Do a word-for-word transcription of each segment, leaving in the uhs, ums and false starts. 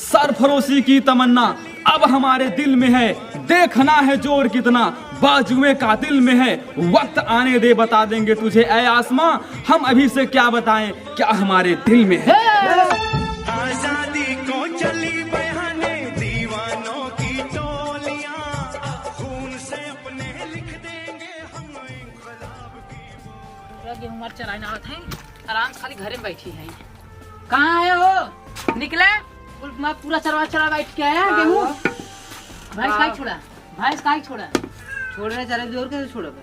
सरफरोशी की तमन्ना अब हमारे दिल में है, देखना है जोर कितना बाजुए कातिल में है। वक्त आने दे, बता देंगे तुझे ऐ आसमां, हम अभी से क्या बताएं क्या हमारे दिल में है। आजादी को चली बयाने दीवानों की टोलियां, खून से अपने लिख देंगे हम इंकलाब की बोल। पूरा गेहूं हमार चराइन आवत है, आराम से खाली घरे में बैठी है। कहाँ है वो? निकले। कुल हमार पूरा चरवा चरवा बैठ के आया हाँ, गेहूं। वो। भैंस हाँ। काहे छोड़ा? भैंस काहे छोड़ा? छोड़ रहे चरे जोर के छोड़ा बे।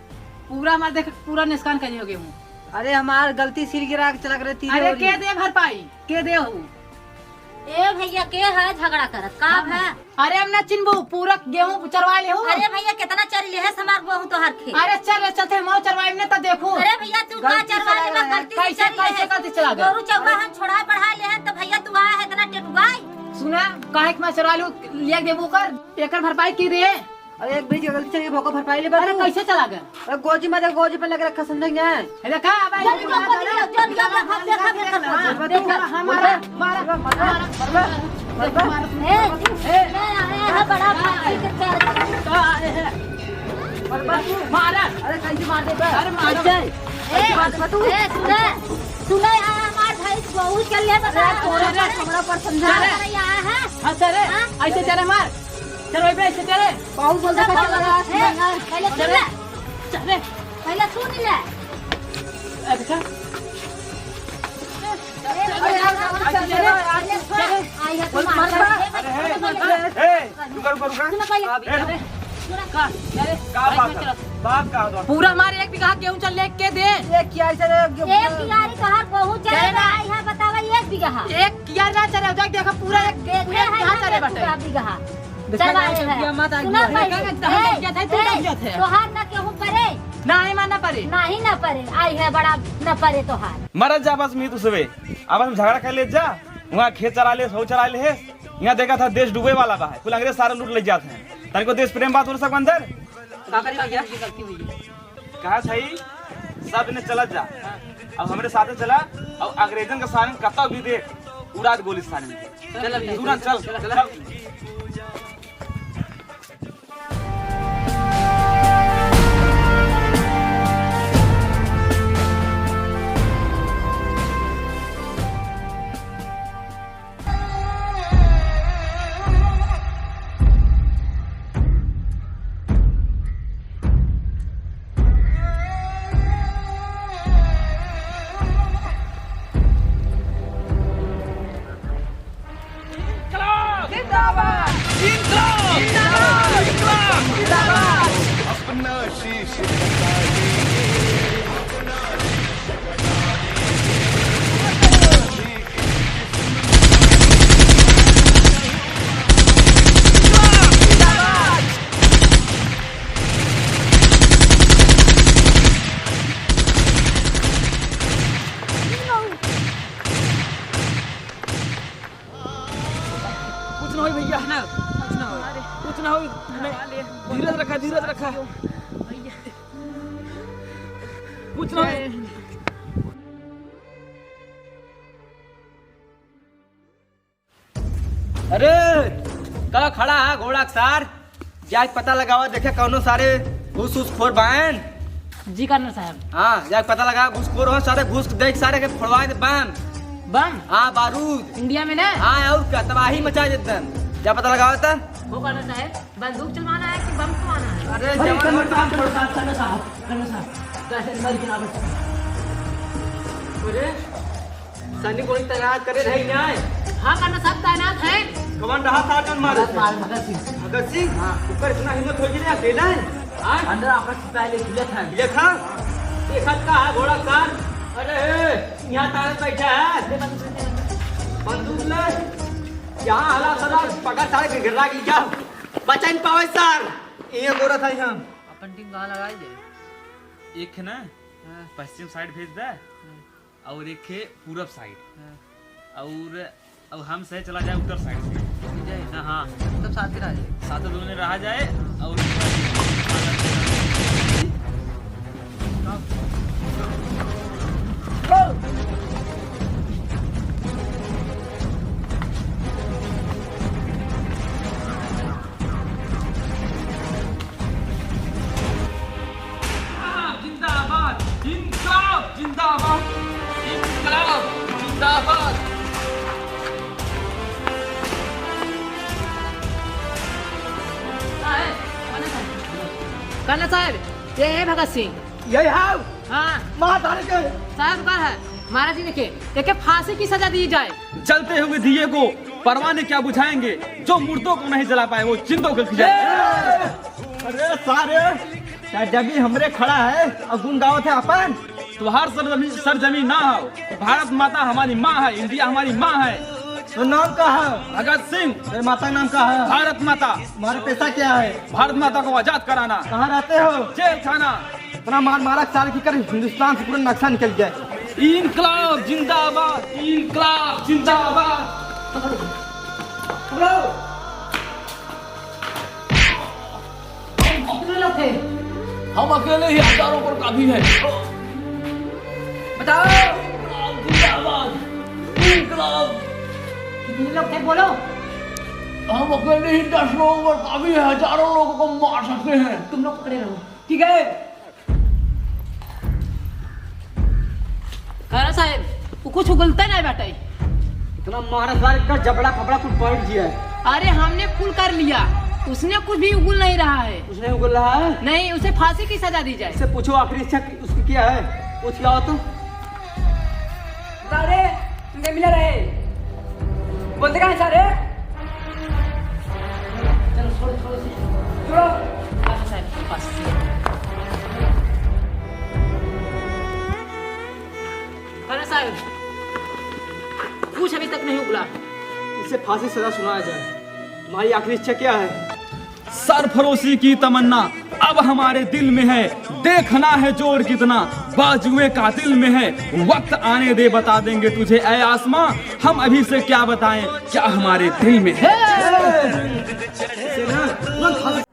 पूरा हमार देख, पूरा नुकसान करी हो गेहूं। अरे हमार गलती सिर गिरा के चला करे तीन अरे ओरी। के दे भरपाई? के दे हो? ए भैया, के है झगड़ा करत? का हम है? अरे हम ना चिन्हबू, पूरा गेहूं चरवा ले हो। अरे भैया, कितना चर ले है हमार गेहूं तोहर खेत? अरे चल रे, चलते हम चरवाई ने त देखू। अरे भैया, तू का गलती से चरवा ले, लगा है। गलती से कैसे, चर ले कैसे है। गलती से लगा? गोरू चौवा हम छोड़ा बढ़ा ले हैं, तो भैया तू आया है इतना टेटुआई। सुना, काहे के मैं चरवा लू, लिया देबू कर, एकर भरपाई की दे। अरे एक बीच गलती से भोको भरपाई ले अरे बाबू। कैसे चला गया? अरे गोजी में देखो, गोजी पे लग रखा समझेंगे। अरे का भाई? जल्दी बाबू, जल्दी बाबू, देखा, देखा, देखा। देखा, हमारा, मारा, मारा, मारा। ए, ए, ए, ए, बड़ा भाई के प्यार। का आए हैं? मारा। अरे कैसे मार दे बे? अरे मार दे। ए, ए, सुना, सुना यार, हमार भाई बहुत चल ले बता। अरे तोरे ना हमरा पर समझा। अरे यहाँ है। हाँ, चल रे। हाँ? ऐसे चल रे, मार। चल, वहीं पे ऐसे चल रे। बहुत बोलता चल, था, चल, चल, चल, ए, पहले सुन ले। चल रे। पहले सुन ले। अच्छा। ए, पहले सुन। आई है तुम्हारा। अरे, हे, रुका, रुका, रुका। सुनो पहले। ए, का? अरे, का बात है? बात का है? पूरा हमारे एक बीघा गेहूं चल ले के दे। एक कियारी से रे, गेहूं एक कियारी तोहार बहुत चले ज्यादा ना। आई है, बतावा एक बीघा। एक कियारी ना चले, देख, देखो पूरा एक, देखे पूरा एक है बीघा ना चले बाटे। पूरा बीघा। देखा चल जाए आए तो हैं। बिया मत आगे सुनो है। पहले। देखा जाए तो हम ए, लोग क्या थे, तू ए, लोग क्या थे? तोहार ना केहू परे। ना ही माना परे। ना ही ना परे, आई है बड़ा ना परे तोहार। मरत जा बस मीत उसवे, अब हम झगड़ा कर ले जा, वहाँ खेत चरा ले, सौ चरा ले है, यहाँ देखा था देश डूबे वाला बा है, कुल अंग्रेज सारे लूट ले जात हैं। तनिको देश प्रेम बात हो सब अंदर। का करी भैया? कहा सही, सब ने चलत जा, अब हमरे साथे चला, और अंग्रेजन के सारे कतौ भी देख, उड़ा दे गोली सारे में। चल अभी। तुरंत चल, चल, चल। चल। इंकलाब! इंकलाब! इंकलाब! इंकलाब! अपना शीश कुछ ना होई भैया, ना, कुछ ना होई। अरे। कुछ ना होई। नहीं। धीरज रखा, धीरज रखा। भैया। कुछ ना होई। अरे, का खड़ा है घोड़ा के सार? जाके पता लगावा, देखे कौनो सारे घूस, घूस खोर बाएन। जी कर्नल साहब। हाँ, जाके पता लगा, घूसखोर हो, सारे घूस देख, सारे के फोड़वा दे बम। बम? हाँ, बारूद। इंडिया में ना? हाँ, और क्या, तबाही मचा देते हैं। क्या पता लगावा था? वो कर्नल साहब, बंदूक चलवाना है कि बम चलवाना है? अरे, अरे, जवान कर्नल साहब, कर्नल साहब, कर्नल साहब, कर्नल साहब, कैसे मर के ना बच-, अरे, सैनिक वही तैनात करे रहे न्याय। हाँ, कर्नल साहब तैनात हैं। कौन रहा था जौन मारे थे? मार भगत सिंह। भगत सिंह? हाँ। ऊपर इतना हिम्मत हो गया, अकेला है? हाँ? अंदर आपका सिपाही ले खुले था। ये था? ये खत का है घोड़ा कान? अरे, यहाँ तारे बैठा है। बंदूक ले। यहाँ हला सला पकड़ सारे के गिरा के जाओ। बचा नहीं पावे सर। ये गोरा था यहाँ। अपन टीम कहाँ लगाई जाए? एक है ना? हाँ। पश्चिम साइड भेज दे। हाँ। और एक है पूरब साइड। हाँ। और, और हम से चला जाए उत्तर साइड से। ठीक है। हाँ, हाँ। तब साथ ही रह जाए। साथ दोनों रहा जाए और कर्नल साहब, ये है भगत सिंह। यही है? हाँ। मार डाल के। साहब, का है? महाराज जी ने के, एके फांसी की सजा दी जाए। जलते हुए दिए को परवाने क्या बुझाएंगे, जो मुर्दों को नहीं जला पाए, वो जिंदों को खिलाए। अरे सारे, सरजमी हमरे खड़ा है और गुन गावत है अपन। तुहार सरजमी, सरजमी ना हो, भारत माता हमारी माँ है, इंडिया हमारी माँ है। तो नाम का है? भगत सिंह। तेरे माता का नाम का है? भारत माता। तुम्हारा पेशा क्या है? भारत माता को आजाद कराना। कहाँ रहते हो? जेल खाना। इतना मार मारा कि सारे की कर हिंदुस्तान से पूरा नक्शा निकल जाए। इंकलाब जिंदाबाद, इंकलाब जिंदाबाद। पकड़ो। कितने लोग थे? हम अकेले ही हजारों पर काबिज हैं। बताओ। इंकलाब जिंदाबाद, इंकलाब। कितने लोग थे, बोलो। हम अकेले ही दस लोगों पर काबिज हैं, हजारों लोगों को मार सकते हैं। तुम लोग पकड़े रहो। ठीक है। खैरा साहेब, वो कुछ उगलते नहीं बाटे। इतना मारा सारे का जबड़ा फबड़ा कुल पलट दिया है। अरे, हमने कुल कर लिया, उसने कुछ भी उगल नहीं रहा है। उसने उगल रहा है? नहीं, उसे फांसी की सजा दी जाए। उससे पूछो आखिरी इच्छा कि उसकी क्या है, पूछ के आओ तो। अरे, तुमसे मिला रहे। बोलते कहाँ है सारे? चलो, छोड़ो, छोड़ो इसे। छोड़ो। बस, बस। अरे साहब, कुछ अभी तक नहीं उगला। इसे फांसी सजा सुनाया जाए। तुम्हारी आखिरी इच्छा क्या है? सरफरोशी की तमन्ना अब हमारे दिल में है, देखना है जोर कितना बाजुए कातिल में है। वक्त आने दे, बता देंगे तुझे ऐ आसमां, हम अभी से क्या बताएं क्या हमारे दिल में है। इसे ना तुरंत फांसी